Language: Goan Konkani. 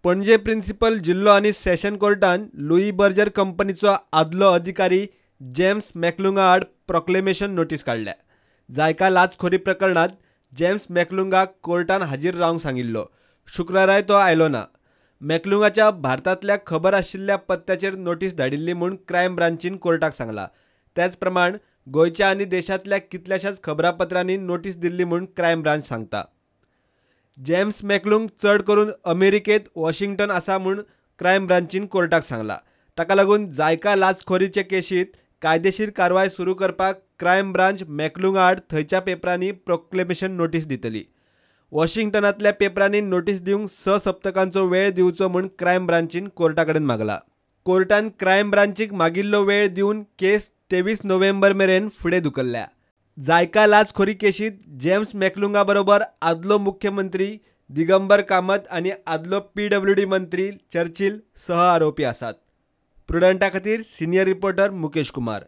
पणजे प्रिन्सिपल जिल्लो आनी सेशन कोर्टान लुई बर्जर कंपनीचो आदलो अधिकारी जेम्स मॅकलुंगा आड प्रोक्लेमेशन नोटीस काडल्या. जायका लाचखोरी प्रकरणांत जेम्स मॅकलुंगाक कोर्टान हाजीर रावंक सांगिल्लो. शुक्राराय तो आयलो ना. मॅकलुंगाच्या भारतांतल्या खबर आशिल्ल्या पत्त्याचेर नोटीस धाडिल्ली म्हूण क्रायम ब्रांचीन कोर्टाक सांगला. त्याच प्रमाण गोंयच्या आनी देशांतल्या कितल्याशाच खबरापत्रांनी नोटीस दिल्ली म्हूण क्रायम ब्रांच सांगता. जेम्स मॅकलुंग चड करून अमेरिकेत वॉशिंग्टन आसा म्हूण क्रायम ब्रांचीन कोर्टाक सांगला. ताका लागून जायका लाचखोरीचे केशीत कायदेशीर कारवाय सुरू करपाक क्रायम ब्रांच मॅकलुंगा आड थंयच्या पेपरांनी प्रोक्लेमेशन नोटीस दितली. वॉशिंग्टनांतल्या पेपरांनी नोटीस दिवंक 6 सप्तकांचो वेळ दिवचो म्हूण क्रायम ब्रांचीन कोर्टा कडेन मागला. कोर्टान क्रायम ब्रांचीक मागिल्लो वेळ दिवन केस 23 नोव्हेंबर मेरेन फुडें धुकल्ल्या. जायका लाचखोरी केशीत जेम्स मॅकलुंगा बरोबर आदलो मुख्यमंत्री दिगंबर कामत आनी आदलो PWD मंत्री चर्चिल सह आरोपी आसात. प्रुडंटा खातीर सिनियर रिपोर्टर मुकेश कुमार.